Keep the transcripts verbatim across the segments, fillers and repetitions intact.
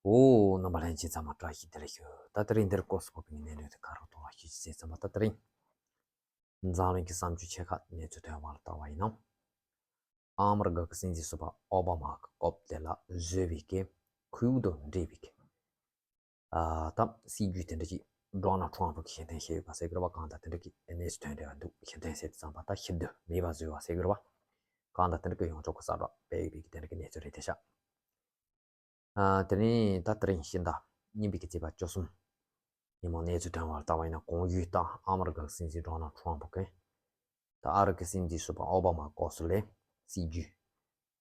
ཨོ། རྣམ་པ་ལྷན་རྒྱས་ཚང་མ་བཀྲ་ཤིས་བདེ་ལེགས་ཞུ། ད་དེ་རིང་འདིར་སྐོར་སུ་བབས་པའི་གནས་ལུགས་དེ་ག་རེ་གཏོང་བ་ཞུ་ཅི་ཟེར་ཙམ་པ། ད་དེ་རིང་འཛམ་གླིང་གི་བསམ་ཚུལ་ཆེ་ཁག་གནས་ཚུལ་ཐོན་པ་ལ་ལྟ་བ་ཡིན་ན། ཨ་མི་རི་ཀ་གི་སྲིད་འཛིན་ཟུར་པ་ཨོ་བྷ་མ་གི་སྐབས་དེ་ལ་བཟོས་པའི་གི་ཁོར་ཡུག་དང་འབྲེལ་བའི་གི་ཨ་ད་སྲིད་ཇུས་དེ་འདྲ་ཅིག་ཌོ་ནལ་ཊམ་ཕ་གིས་ཕྱིར་འཐེན་བྱས་ཡོད་པ་ཟེར་གི་རེད་བ། གང་ལྟར་དེ་འདྲ་གི་གནས་ཚུལ་ཐོན་བསྡད་པ་འདུག་ཕྱིར་འཐེན་ཟེར་དུས་ཙམ་པ་ད་ཕྱིར་བསྡུ་མེད་པ་བཟོས་པ་ཟེར་གི་རེད་བ། གང་ལྟར་དེ་འདྲ་གི་ཡོངས་གྲགས་ཀྱི་གསལ་བསྒྲགས་སྤེལ་ཡོད་པའི་གི་དེ་འདྲ་གི་གནས་ཚུལ་རེད་དེ་ཤག་ཨ། དེ་ནས་ད་དེ་རིང་ཕྱི་ཟླ་གཉིས་པའི་གི་ཚེས་པ་བཅུ་གསུམ་ཉིན་མོ་གནས་ཚུལ་ཐོན་པ་ལ་ལྟ་བ་ཡིན་ན། གོང་ཞུས་ལྟར་ཨ་མི་རི་ཀ་གི་སྲིད་འཛིན་ཌོ་ནལ་ཊམ་ཕ་གིས་ད་ཨ་རི་གི་སྲིད་འཛིན་ཟུར་པ་ཨོ་བྷ་མ་སྐབས་སུ་ལས་སྲིད་ཇུས་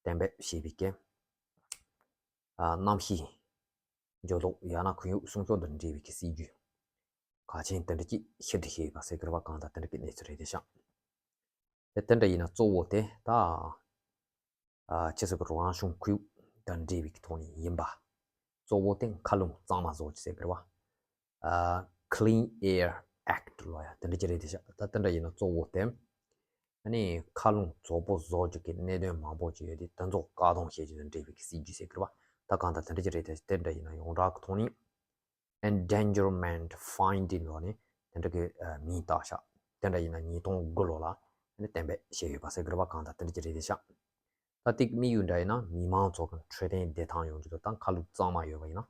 གཏན་འབེབས་བྱས་པའི་གི་ཨ་གནམ་གཤིས་འགྱུར་ལྡོག་ཡང་ན་ཁོར་ཡུག་སྲུང་སྐྱོབ་དང་འབྲེལ་བའི་གི་སྲིད་ཇུས་གལ་ཆེན་དེ་འདྲ་ཅིག་ཕྱིར་བསྡུ་བྱས་ཡོད་པ་ཟེར་གི་རེད་བ། གང་ལྟར་དེ་འདྲ་གི་གནས་ཚུལ་རེད་དེ་ཤག་དེ་དེ་འདྲ་ཡིན་ན་གཙོ་བོ་དེ་ད་ཨ་ཕྱི་ཟེར་གི་རང་བྱུང་ཁོར་ཡུག་དང་འབྲེལ་བའི་གི་ཐོག་ནས་ཡིན་པ། གཙོ་བོ་དེ་མཁའ་རླུང་གཙང་མ་བཟོ་རྒྱུ་ཟེར་གི་རེད་བ། ཨ། Clean Air Act ལོ་ཡ་དེ་འདྲ་ཅིག་རེད་དེ་ཤག་ད་དེ་འདྲ་ཡིན་ན་གཙོ་བོ་དེ་ཨ་ནི་མཁའ་རླུང་བཙོག་པོ་བཟོ་རྒྱུ་གི་གནད་དོན་མང་པོ་ཅིག་ཡོད་དེ། དེ་ཚོ་བཀག་སྡོམ་བྱེད་རྒྱུ་དང་འབྲེལ་བའི་གི་སྲིད་ཇུས་ཟེར་གི་རེད་བ། ད་གང་ལྟར་དེ་འདྲ་ཅིག་རེད་དེ། དེ་འདྲ་ཡིན་ན་ཡོངས་གྲགས་ཀྱི་ཐོག་ནས་Endangerment Finding ལོ་ནི་དེ་འདྲ་གི་མིང་བཏགས་ཤག་དེ་འདྲ་ཡིན་ན་ཉིས་སྟོང་དགུ་ལོ་ལ་ཨ་ནི་གཏན་འབེབས་བྱས་ཡོད་པ་ཟེར་གི་རེད་བ། གང་ལྟར་དེ་འདྲ་ཅིག་རེད་དེ་ཤག་ད་ཏིག་དམིགས་ཡུལ་འདྲ་ཡིན་ན་མི་མང་ཚོ་གི་འཕྲོད་བསྟེན་བདེ་ཐང་ཡོང་རྒྱུ་དང་། ད་མཁའ་རླུང་གཙང་མ་ཡོད་པ་ཡིན་ན་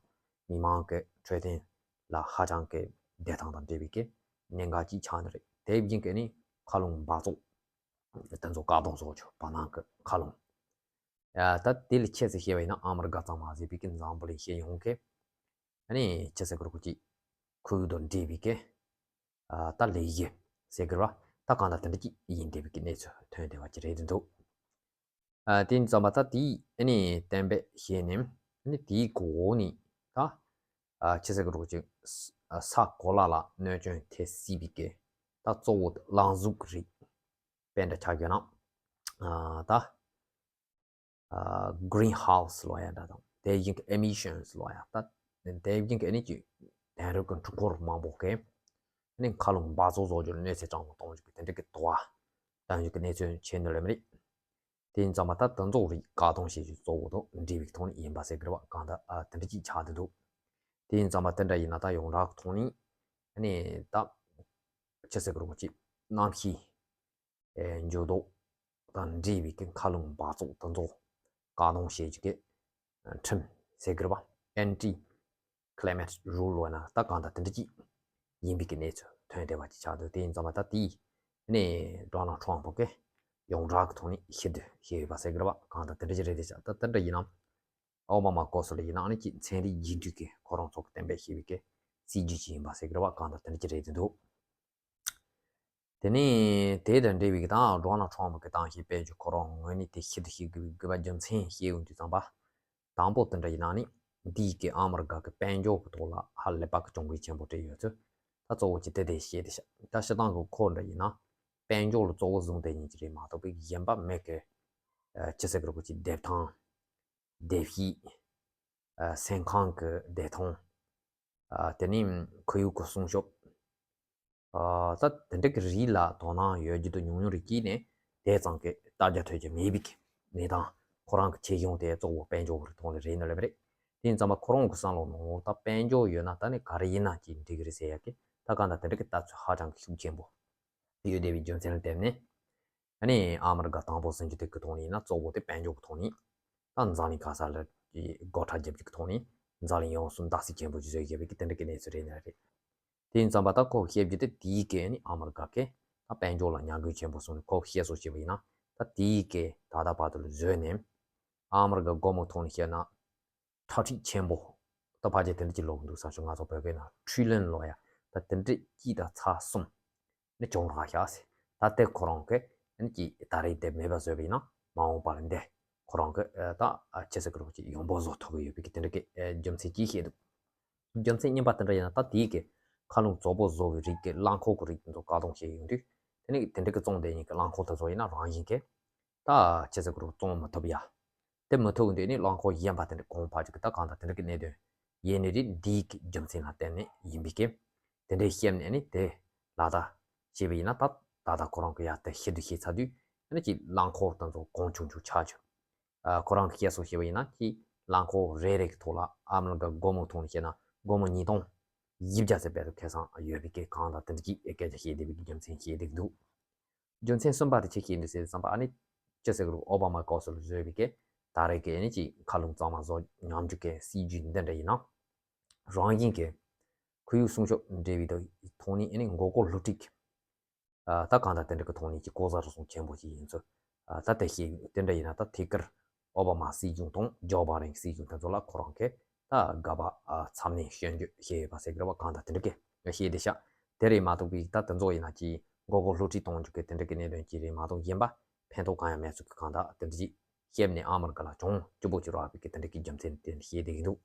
མི་མང་གི་འཕྲོད་བསྟེན་ལ་ཧ་ཅང་གི་བདེ་ཐང་དང་འབྲེལ་བའི་གི་གནད་འགག་ཅིག་ཆགས་ནི་རེད། དེ་བཞིན་གི་ནི་མཁའ་རླུང་འབག་བཙོག་དེ་ཚོ་བཀག་སྡོམ་བཟོ་རྒྱུ། བར་སྣང་གི་མཁའ་རླུང་། ཡ། ད་དེ་ལ་ཁྱད་གསོད་བྱས་པ་ཡིན་ན་ཨ་མི་རི་ཀ་ཙམ་མ་ཟད་པའི་གི་འཛམ་བུ་གླིང་སྤྱི་ཡོངས་ཀྱི་ཨ་ནི་ཕྱི་ཟེར་གི་རེད་གོ་ཅིག་ཁོར་ཡུག་དང་འབྲེལ་བའི་གི་ཨ་ད་ལས་གཞི་ཟེར་གི་རེད་བ། ད་གང་ལྟར་དེ་འདྲ་ཅིག་ཡིན་བསྡད་པའི་གི་གནས་ཚུལ་ཐོན་བསྡད་པ་ཅིག་རེད་འདུག་ཨ། དེ་ཡིན་ཙམ་པ་ད་དེའི་ཨ་ནི་གཏན་འབེབས་བྱས་ནས་ཨ་ནི་དེའི་འོག་ནས་ད་ཨ་ཕྱི་ཟེར་གི་རེད་གོ་ཅིག་ས་གོ་ལ་ལ་གནོད་སྐྱོན་ཐེབས་སྲིད་པའི་གི་ད་གཙོ་བོ་རླངས་གཟུགས་རིགས་དཔེ་འདྲ་ཆགས་ཡོད་ན། ཨ། ད་ཨ་Greenhouse ལོ་ཡ་འདྲ་དང་། དེ་བཞིན་གི་Emissions ལོ་ཡ། ད་དེ་བཞིན་གི་ཨ་ནི་ཅིག་དེང་རབས་ཀྱི་འཕྲུལ་འཁོར་མང་པོ་གིས་ཨ་ནི་མཁའ་རླུང་འབག་བཙོག་བཟོ་རྒྱུར་གནོད་འཚེ་ཆེན་པོ་གཏོང་རྒྱུ་གི་དེ་འདྲ་གི་དོ་བ་གཏོང་རྒྱུ་གི་གནས་ཚུལ་ཆེ་ནི་ལོས་མ་རེད། དེ་ཡིན་ཙམ་པ་ད་དེ་ཚོ་རིགས་བཀག་སྡོམ་བྱེད་རྒྱུ་གཙོ་བོ་དང་འབྲེལ་བའི་ཐོག་ནས་ཡིན་པ་ཟེར་གི་རེད་བ། གང་ལྟར་ཨ་དེ་འདྲ་ཅིག་ཆགས་བསྡད་འདུག་དེ་ཡིན་ཙམ་པ་དེ་འདྲ་ཡིན་ན་ད་ཡོངས་གྲགས་ཀྱི་ཐོག་ནས་ཨ་ནི་ད་ཕྱི་ཟེར་གི་རེད་གོ་ཅིག་གནམ་གཤིས་ཨེ་འགྱུར་ལྡོག་དང་འབྲེལ་བའི་གི་མཁའ་རླུང་འབག་བཙོག་དེ་ཚོ་བཀག་སྡོམ་བྱེད་རྒྱུ་གི་ཁྲིམས་ཟེར་གི་རེད་བ། Anti Climate Rule ལོ་ན་ད་གང་ལྟར་དེ་འདྲ་ཅིག་ཡིན་པའི་གི་གནས་ཚུལ་ཐོན་བསྡད་པ་ཅིག་ཆགས་འདུག་དེ་ཡིན་ཙམ་པ་ད་དེའི་ནས་ཌོ་ནལ་ཊམ་ཕ་གིས་ཡོངས་གྲགས་ཀྱི་ཐོག་ནས་ཕྱིར་བསྡུ་བྱས་ཡོད་པ་ཟེར་གི་རེད་བ། གང་ལྟར་དེ་འདྲ་ཅིག་རེད་དེ་ཤག་ད་དེ་འདྲ་ཡིན་ན་ཨོ་བྷ་མ་སྐབས་སུ་ལ་ཡིན་ན་ཨ་ནི་ཅིག་ཚན་རིག་རྒྱུན་མཐུད་ཀྱི་ཁོ་རང་ཚོ་གིས་གཏན་འབེབས་བྱས་པའི་གི་སྲིད་ཇུས་ཅིག་ཡིན་པ་ཟེར་གི་རེད་བ། གང་ལྟར་དེ་འདྲ་ཅིག་རེད་དེ་འདུག་དེ་ནས་དེ་དང་འབྲེལ་བའི་གི་ད་ཌོ་ནལ་ཊམ་ཕ་གིས་བཏང་བཞིན་སྤེལ་རྒྱུ་ཁོ་རང་ངོས་ནས་དེ་ཕྱིར་བསྡུ་བྱེད་དགོས་པའི་དགོས་པ་རྒྱུ་མཚན་བཤད་ཡོང་དུས་ཙམ་པ། དང་པོ་དེ་འདྲ་ཡིན་ན་ནི་འདིའི་གི་ཨ་མི་རི་ཀ་གི་དཔལ་འབྱོར་གི་ཐོག་ལ་ཧ་ལས་པ་གི་གྱོང་གུན་ཆེན་པོ་སྤྲད་ཡོད་ཚུལ་ད་གཙོ་བོ་ཅིག་དེ་དེ་བཤད་དེ་ཤག་ད་སྤྱིར་བཏང་གི་ཁོ་འདྲ་ཡིན་ན་དཔལ་འབྱོར་ལ་གཙོ་བོ་བཟུང་བསྡད་མཁན་ཅིག་རེད་མ་གཏོགས་པའི་གཞན་པ་མི་གི་ཨ་ཅི་ཟེར་གི་རེད་གོ་ཅིག་བདེ་ཐང་བདེ་སྐྱིད། ཨ། སེམས་ཁམས་ཀྱི་བདེ་ཐང་། ཨ། དེ་ནས་ཁོར་ཡུག་གི་སྲུང་སྐྱོབ། ཨ། ད་དེ་འདྲ་གི་རིགས་ལ་དོ་སྣང་ཡོད་རྒྱུ་དང་ཉུང་ཉུང་རེ་སྐྱེས་ནས་དེ་ཙམ་གྱི་བལྟ་རྒྱ་ཐོས་རྒྱུ་མེད་པའི་གནས་སྟངས། ཁོ་རང་གི་ཆེ་ཆུང་དེ་གཙོ་བོ་དཔལ་འབྱོར་གྱི་ཐོག་ནས་རེད་ནི་ལབ་པ་རེད། དེ་ཡིན་ཙམ་པ་ཁོ་རང་གི་བསམ་བློ་ནང་ད་དཔལ་འབྱོར་ཡོད་ན་ད་ནི་ག་རེ་ཡིན་ན་ཅིག་འགྲིག་གི་རེད་ཟེར་ཡ་གི་ད་གང་ལྟར་དེ་འདྲ་གི་ལྟ་ཚུལ་ཧ་ཅང་གི་ཤུགས་ཆེན་པོ་ཡོད་བསྡད་པའི་རྒྱུ་མཚན་ལ་བརྟེན་ནས། ཨ་ནི་ཨ་མི་རི་ཀ་དང་པོ་ཟིན་རྒྱུ་དེ་གི་ཐོག་ནས་ཡིན་ན་གཙོ་བོ་དེ་དཔལ་འབྱོར་གི་ཐོག་ནས་ད་འཛམ་གླིང་ག་ས་ལ་སྒོ་ཁྲལ་རྒྱབ་རྒྱུ་གི་ཐོག་ནས་འཛམ་གླིང་ཡོངས་སུ་འདར་སིག་ཆེན་པོ་ཞིག་བཟོས་བཞག་པའི་གི་དེ་འདྲ་གི་གནས་ཚུལ་རེད་ནི་རེད། དེ་ཡིན་ཙམ་པ་ད་ཁོ་བཤད་རྒྱུ་དེ་དེའི་གི་ཨ་ནི་ཨ་མི་རི་ཀ་གི་ད་དཔལ་འབྱོར་ལ་ཉམས་རྒུད་ཆེན་པོ་སོང་ནས་ཁོ་བཤད་སྲོལ་བྱས་པ་ཡིན་ན་ད་དེའི་གི་ད་ལྟ་བར་དུ་ལ་བཟོས་ནས་ཨ་མི་རི་ཀ་སྒོར་མོ་ཐོག་ནས་བཤད་ན། ཁྲག་ཁྲིག་ཆེན་པོ། ད་ཕལ་ཆེར་དེ་འདྲ་ཅིག་ལོག་གི་འདུག་བསམ་བྱུང་། ང་ཚོ་བོད་སྐད་ནང་ཁྲི་ལོན་ལོ་ཡ། ད་དེ་འདྲ་གཅིག་དང་ཚེག་གསུམ་ནི་བྱུང་རག་ཤག་ཟེར། ད་དེ་ཁོ་རང་གིས་ནི་ཅིག་ད་རེས་དེ་མེད་པ་བཟོས་པ་ཡིན་ན་མ་འོངས་པ་ལ་འདི་ཁོ་རང་གིས་ད་ཅི་ཟེར་གི་རེད་ཅིག་ཡོང་འབབ་བཟོ་ཐུབ་ཀྱི་ཡོད་པའི་གི་དེ་འདྲ་གི་རྒྱུ་མཚན་གཅིག་བཤད་འདུག་རྒྱུ་མཚན་གཉིས་པ་དེ་འདྲ་ཡིན་ན་ད་དེའི་གི་མཁའ་རླུང་བཙོག་པོ་བཟོ་བའི་རིགས་ཀྱི་རླངས་འཁོར་གི་རིགས་དེ་ཚོ་བཀག་སྡོམ་བྱས་ཡོང་དུས་དེ་ནི་དེ་འདྲ་གི་བཙོང་བསྡད་མཁན་གི་རླངས་འཁོར་དེ་ཚོ་ཡིན་ན་རང་བཞིན་གི་ད་ཅི་ཟེར་གི་རེད་བཙོང་མི་ཐུབ་ཡ། དེ་མི་ཐུབ་འདི་ནི་རླངས་འཁོར་གཞན་པ་དེ་འདྲ་གོང་འཕར་གྱི་ད་གང་ལྟར་དེ་འདྲ་གི་གནད་དོན་ཡིན་ནི་རེད། འདིའི་གི་རྒྱུ་མཚན་ལ་བརྟེན་ནས་ཡིན་པའི་གི་དེ་འདྲའི་བཤད་ནས་ནི་དེ་ལག་བསྟར་བྱས་པ་ཡིན་ན་ད་ད་ལྟ་ཁོ་རང་གི་ཡ་དེ་ཕྱིར་བསྡུ་བྱས་ཚར་དུས་ཨ་ནི་ཅིག་རླངས་འཁོར་དེ་ཚོ་གོང་ཆུང་ཆུང་ཆགས་ཆོག་ཨ། ཁོ་རང་གི་བཤད་སྲོལ་བྱས་པ་ཡིན་ན་ཅིག་ རླངས་འཁོར་རེ་རེ་གི་ཐོག་ལ་ཨ་མི་རི་ཀ་སྒོར་མོ་ཐོག་ནས་བཤད་ན་སྒོར་མོ་ཉིས་སྟོང་བཞི་བརྒྱ་ཙམ་བེད་ཁེ་བཟང་ཡོད་པའི་སྐད་གང་དང་དེ་འདྲ་ཅིག་སྐད་ཆ་བཤད་བསྡད་པའི་རྒྱུ་མཚན་བཤད་བསྡད་ཀྱི་འདུག་རྒྱུ་མཚན་གསུམ་པ་དེ་ཆེ་ཤོས་འདི་ཟེར་བསམ་པ་ཨ་ནི་ཅི་ཟེར་གི་རུ་ཨོ་བྷ་མ་སྐབས་སུ་བཟོས་པའི་སྐད་ད་རེས་ཀྱི་ཨ་ནི་ཅིག་མཁའ་རླུང་གཙང་མ་བཟོ་ཉམས་འགྱུར་གྱི་སྲིད་ཇུས་འདི་འདྲ་ཡིན་ན་རང་བཞིན་གྱི་ཁོར་ཡུག་སྲུང་སྐྱོབ་འབྲེལ་བའི་ཐོག་ནས་ཨ་ནི་མགོ་སྐོར་སློབ་ཁྲིད་ཀྱི་ད་གང་ལྟར་དེ་འདྲ་གི་ཐོག་ནས་ཀྱི་ལྐོག་ཟ་རུལ་སུངས་ཆེན་པོ་ཞིག་ཡིན་ཚུལ། ད་དེ་ཤེས་དེ་འདྲ་ཡིན་ན་ད་ཐད་ཀར་ཨོ་བྷ་མ་སྲིད་གཞུང་དང་ཇོ་བྷ་ཌེན་སྲིད་གཞུང་དེ་ཚོ་ལ་ཁོ་རང་གིས་ད་དགག་པ་ཚབས་ནས་སྐྱོན་བརྗོད་བྱས་ཡོད་པ་ཟེར་གི་རེད་བ། གང་ལྟར་དེ་འདྲ་གི་ཤེས་བསྡད་ཤག་དེ་རེད་མ་གཏོགས་པའི་ད་དེ་ཚོ་ཡིན་ན་ཀྱི་མགོ་སྐོར་སློབ་ཁྲིད་གཏོང་རྒྱུ་གི་དེ་འདྲ་གི་གནད་དོན་ཅིག་རེད་མ་གཏོགས་གཞན་པ་ཕན་ཐོགས་གང་ཡང་མེད་ཚུལ་གི་གང་ལྟར་དེ་འདྲ་ཅིག་བཤད་ནས་ཨ་མི་རི་ཀ་ལ་གྱོང་སྐྱིད་པོ་ཅིག་རག་པའི་གི་དེ་འདྲ་གི་རྒྱུ་མཚན་དེ་བཤད་བསྡད་ཀྱི་འདུག་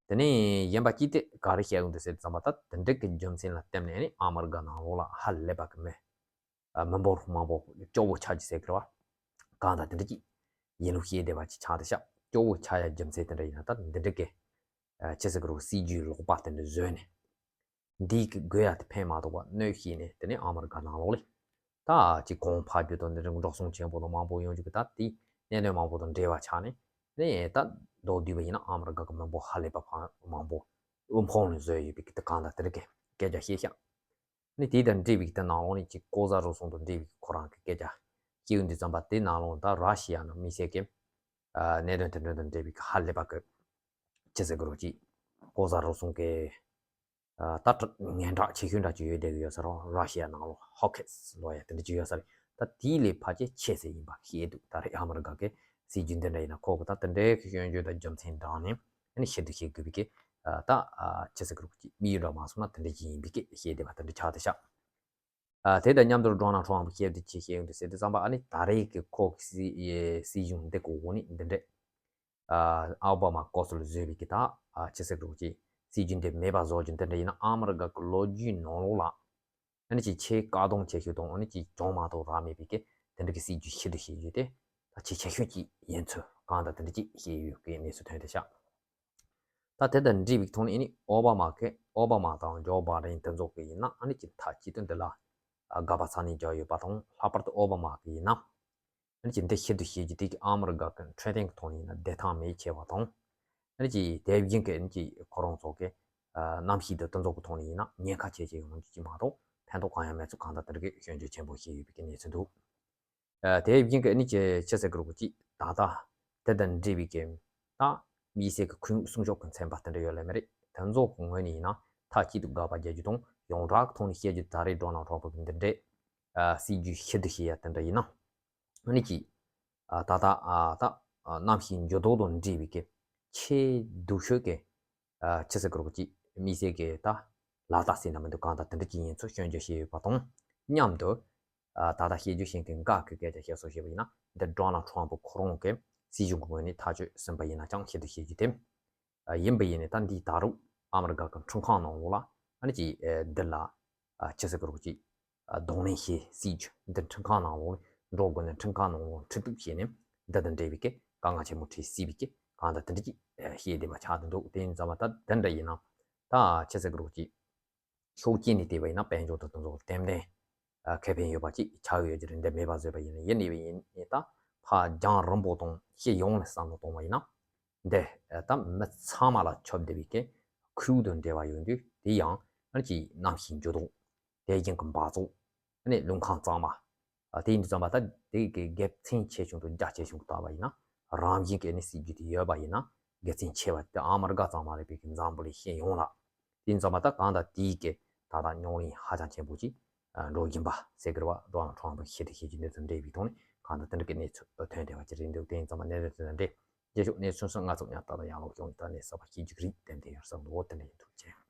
དེ་ནས་གཞན་པ་ཅིག་དེ་ག་རེ་བཤད་ཡོང་འདུག་ཟེར་ཙམ་པ་ད་དེ་འདྲ་གི་རྒྱུ་མཚན་ལ་བརྟེན་ནས་ནི་ཨ་མི་རི་ཀ་ནང་ལོགས་ལ་ཧ་ལས་པ་གི་མི་མི་འབོར་མང་པོ་སྐྱོ་བོ་ཆགས་ཀྱི་ཟེར་གི་རེད་བ། གང་ལྟར་དེ་འདྲ་ཅིག་ཡིན་ལུགས་ཤེས་བསྡད་པ་ཅིག་ཆགས་བསྡད་ཤག་སྐྱོ་བོ་ཆགས་ཡ་རྒྱུ་མཚན་དེ་འདྲ་ཡིན་ན་ད་འདི་འདྲ་གི་ཅི་ཟེར་གི་རེད་སྲིད་ཇུས་ལོག་པ་དེ་འདྲ་བཟོས་ནས་འདིའི་གི་དགོས་ཡ་དེ་ཕན་མ་ཐོགས་པ་གནོད་བྱས་ནས་དེ་ནས་ཨ་མི་རི་ཀ་ནང་ལོགས་ལ་ད་ཅིག་གོང་འཕེལ་རྒྱུ་དང་འདི་འདྲ་འགྲོ་སོང་ཆེན་པོ་དང་མང་པོ་ཡོང་རྒྱུ་གི་ད་དེ་གནད་དོན་མང་པོ་དང་འབྲེལ་བ་ཆགས་ནས་ནས་ད་མདོར་བསྡུས་པ་ཡིན་ན་ཨ་མི་རི་ཀ་གི་མི་འབོར་ཧ་ལས་པ་མང་པོ་དབུལ་ཕོངས་ནས་བཟོས་ཡོད་པའི་གི་དེ་གང་ལྟར་དེ་འདྲ་གི་སྐད་ཆ་བཤད་ཤག་ནི་དེ་དང་འབྲེལ་བའི་དེ་ནང་ལོགས་ནས་ཅིག་ལྐོག་ཟ་རུལ་སུངས་དང་འབྲེལ་བའི་ཁོ་རང་གི་སྐད་ཆ་སྐྱེས་ཡོང་དུས་ཙམ་པ་དེ་ནང་ལོགས་ད་ར་ཤི་ཡ་ནང་མི་སེར་གྱི་གནད་དོན་དེ་འདྲ་དང་འབྲེལ་བའི་ཧ་ལས་པ་གི་ཅི་ཟེར་གི་རོ་ཅིག་ལྐོག་ཟ་རུལ་སུངས་ཀྱི་ད་ངན་གྲགས་ཆེ་ཤོས་འདྲ་ཅིག་ཡོད་བསྡད་གི་ཡོད་ས་རེད། ར་ཤི་ཡ་ནང་ལོགས་ཧོ་ཁེས་ལོ་ཡ་དེ་འདྲ་ཅིག་ཡོད་ས་རེད། ད་དེའི་ལས་ཕལ་ཆེར་ཆེ་ས་ཡིན་པ་ཤེས་འདུག་ད་རེས་ཨ་མི་རི་ཀ་གི་སྲིད་ཇུས་འདི་འདྲ་ཡིན་ན་ཁོ་གི་ད་དེ་འདྲའི་གི་སྐྱོན་བརྗོད་དང་རྒྱུ་མཚན་དྲངས་ནས་ཨ་ནི་ཤི་དུ་ཤི་དགོས་པའི་གི་ད་ཅི་ཟེར་གི་རོ་ཅིག་དམིགས་ཡུལ་འདྲ་མ་སོང་ན་དེ་འདྲ་ཅིག་ཡིན་པའི་གི་ཤེས་བསྡད་པ་དེ་འདྲ་ཆགས་བསྡད་ཤག་ཨ་དེ་དང་མཉམ་དུ་ཌོ་ནལ་ཊམ་ཕི་བཤད་དེ་ཅི་བཤད་ཡོང་དུས་ཟེར་དུས་ཙམ་པ་ཨ་ནི་ད་རེས་ཀྱི་ཁོ་གི་སྲིད་སྲིད་གཞུང་འདི་གི་འོག་ནས་འདི་འདྲས་ཨ་ཨོ་བྷ་མ་སྐབས་སུ་བཟོས་པའི་གི་ད་ཨ་ཅི་ཟེར་གི་རོ་ཅིག་སྲིད་ཇུས་འདི་མེད་པ་བཟོ་རྒྱུ་འདི་འདྲ་ཡིན་ན་ཨ་མི་རི་ཀ་གི་ལོ་རྒྱུས་ནང་ལོགས་ལ་ཨ་ནི་ཅིག་ཆེས་བཀག་སྡོམ་ཆེ་ཤོས་དང་ཨ་ནི་ཅིག་གྱོང་མ་གཏོགས་རག་མེད་པའི་གི་དེ་འདྲ་གི་སྲིད་ཇུས་ཤི་དུ་བཤད་རྒྱུ་དེ་ད་ཆེས་ཆེ་ཤོས་ཅིག་ཡིན་ཚུལ་གང་ལྟར་དེ་འདྲ་ཅིག་བཤད་ཡོད་གི་གནས་ཚུལ་ཐོན་བསྡད་ཤག་ད་དེ་དང་འབྲེལ་བའི་ཐོག་ནས་ཨ་ནི་ཨོ་བྷ་མ་གི་ཨོ་བྷ་མ་དང་ཇོ་བྷ་ཌེན་དེ་ཚོ་གི་ཡིན་ན་ཨ་ནི་ཅིག་མཐའ་གཅིག་ཏུ་འདི་ལ་དགག་པ་ཚ་ནན་རྒྱག་ཡོད་པ་དང་ལྷག་པར་དུ་ཨོ་བྷ་མ་གི་ཡིན་ན་ཨ་ནི་ཅིག་འདི་ཤི་དུ་བཤད་རྒྱུ་དེ་གི་ཨ་མི་རི་ཀ་གི་འཕྲོད་བསྟེན་གི་ཐོག་ནས་ཡིན་ན་བདེ་ཐང་མེད་ཆེ་བ་དང་ཨ་ནི་ཅིག་དེ་བཞིན་གི་ཨ་ནི་ཅིག་ཁོ་རང་ཚོ་གི་གནམ་གཤིས་དང་དེ་ཚོ་གི་ཐོག་ནས་ཡིན་ན་ཉེན་ཁ་ཆེ་ཆེ་ཡོང་རྒྱུ་ཅིག་མ་གཏོགས་ཕན་ཐོགས་གང་ཡང་མེད་ཚུལ་གང་ལྟར་དེ་འདྲ་གི་སྐྱོན་བརྗོད་ཆེན་པོ་བཤད་ཡོད་པའི་གི་གནས་ཚུལ་འདུག་ཨ་དེ་བཞིན་གི་ཨ་ནི་ཅི་ཅི་ཟེར་གི་རེད་གོ་ཅི་ད་ལྟ་དེ་དང་འབྲེལ་བའི་གི་ད་མི་སེར་གི་ཁོར་ཡུག་སྲུང་སྐྱོབ་གི་ཚན་པ་དེ་འདྲ་ཡོད་ལེ་མ་རེད། དེ་ཚོ་གི་ངོས་ནས་ཡིན་ན་མཐའ་གཅིག་ཏུ་དགག་པ་རྒྱག་རྒྱུ་དང་ཡོངས་གྲགས་ཀྱི་ཐོག་ནས་བཤད་རྒྱུ་ད་རེས་ཌོ་ནལ་ཊམ་ཕི་གི་འདི་འདྲའི་ཨ་སྲིད་ཇུས་ཤི་དུ་བཤད་ཡ་དེ་འདྲ་ཡིན་ན་ཨ་ནི་ཅི་ཨ་ད་ལྟ་ཨ་ད་ཨ་གནམ་གཤིས་འགྱུར་ལྡོག་དང་འབྲེལ་བའི་གི་ཆེས་སྡུག་ཤོས་ཀྱི་ཨ་ཅི་ཟེར་གི་རེད་གོ་ཅི་མི་སེར་གི་ད་ལག་རྟགས་ཟེར་ན་མི་འདུག་གང་ལྟར་དེ་འདྲ་ཅིག་ཡིན་ཚུལ་སྐྱོན་བརྗོད་བྱས་ཡོད་པ་དང་མཉམ་དུ་ཨ་ད་ལྟ་བཤད་རྒྱུ་ཤེས་མཁན་འགའ་གི་སྐད་ཆ་བཤད་སྲོལ་བྱས་པ་ཡིན་ན་འདི་ཌོ་ནལ་ཊམ་ཕི་ཁོ་རང་གི་སྲིད་གཞུང་གི་ངོས་ནས་ཐག་གཅོད་ཟིན་པ་ཡིན་ན་ཅང་ཤེས་དུ་བཤད་རྒྱུ་དེ་ཨ་ཡིན་པ་ཡིན་ནས་ད་འདིའི་ད་རུང་ཨ་མི་རི་ཀ་གི་ཁྲིམས་ཁང་ནང་ལོགས་ལ་ཨ་ནི་ཅིག་ཨ་འདི་ལ་ཨ་ཅི་ཟེར་གི་རེད་གོ་ཅི་ཨ་གདོང་ལེན་བྱེད་སྲིད་ཇུས་འདི་ཁྲིམས་ཁང་ནང་ལོགས་ལ་འགྲོ་དགོས་ནས་ཁྲིམས་ཁང་ནང་ལོགས་ཁྲིད་གཏུག་བྱས་ནས་འདི་དང་འབྲེལ་བའི་གི་དཀའ་ངལ་ཆེན་མོ་འཕྲད་སྲིད་པའི་གི་གང་ལྟར་དེ་འདྲ་ཅིག་ཨ་བཤད་བསྡད་པ་ཆགས་བསྡད་འདུག་དེ་ཡིན་ཙང་མ་ད་འདི་འདྲ་ཡིན་ན་ད་ཅི་ཟེར་གི་རེད་གོ་ཅི་ཤུགས་རྐྱེན་ནས་བལྟས་པ་ཡིན་ན་དཔལ་འབྱོར་དང་དེ་ཚོ་ལ་ཏན་ཏན་ཨ་ཁེ་ཕན་ཡོད་པ་ཅིག་ཆགས་ཡོད་ཀྱི་རེད། འདི་མེད་པ་བཟོས་པ་ཡིན་ན་ཡིན་ནི་བས་ཡིན་ནི་ད་ཕར་རྒྱང་རིང་པོ་དང་སྤྱི་ཡོངས་ལ་བསམ་བློ་གཏོང་བ་ཡིན་ན་འདི་ཨ་ད་མི་ཚང་མ་ལ་ཁྱབ་བསྡད་པའི་གི་ཁོར་ཡུག་དང་འབྲེལ་བ་ཡོད་དུས་དེ་ཡང་ཨ་ནི་ཅིག་གནམ་གཤིས་འགྱུར་ལྡོག་དེ་བཞིན་གྱི་འབག་བཙོག་ཨ་ནི་རླུང་ཁམས་གཙང་མ། ཨ་དེ་ཡིན་དུས་ཙམ་པ་ད་དེ་གི་དགེ་མཚན་ཆེ་ཆུང་དང་རྒྱ་ཆེ་ཆུང་གི་ལྟ་བ་ཡིན་ན་རང་བཞིན་གྱི་ཨ་ནི་སྲིད་ཇུས་དེ་ཡོད་པ་ཡིན་ན་དགེ་མཚན་ཆེ་བ་དེ་ཨ་མི་རི་ཀ་ཙམ་མ་རེད་པའི་གི་འཛམ་བུ་གླིང་སྤྱི་ཡོངས་ལ། དེ་ཡིན་ཙམ་པ་ད་གང་ལྟར་དེའི་གི་ད་ལྟ་རྙོག་གླེང་ཧ་ཅང་ཆེན་པོ་ཅིག་ཨ་འགྲོ་བཞིན་པ་ཟེར་གི་རེད་བ། ཌོ་ནལ་ཊམ་ཕི་ཤི་དེ་ཤི་དེ་འདི་ཚོ་འབྲེལ་བའི་ཐོག་ནས་གང་ལྟར་དེ་འདྲ་གི་གནས་ཚུལ་ཐོན་བསྡད་པ་ཅིག་རེད་འདུག་དེ་ཡིན་ཙམ་པ་གནས་ཚུལ་དེ་འདྲ་འདྲེ་རྗེས་ཕྱོགས་གནས་ཚུལ་སོགས་ང་ཚོ་ཉག་ཏག་ཏག་ཡར་ལོག་ཤོག་ད་ནས་གསར་པ་ཤེས་རྒྱུ་གི་རིགས་ཏན་ཏན་ཡོད་བསམ་འདུག་དེ་འདྲ་ཡིན་ཐུགས་རྗེ་ཆེ།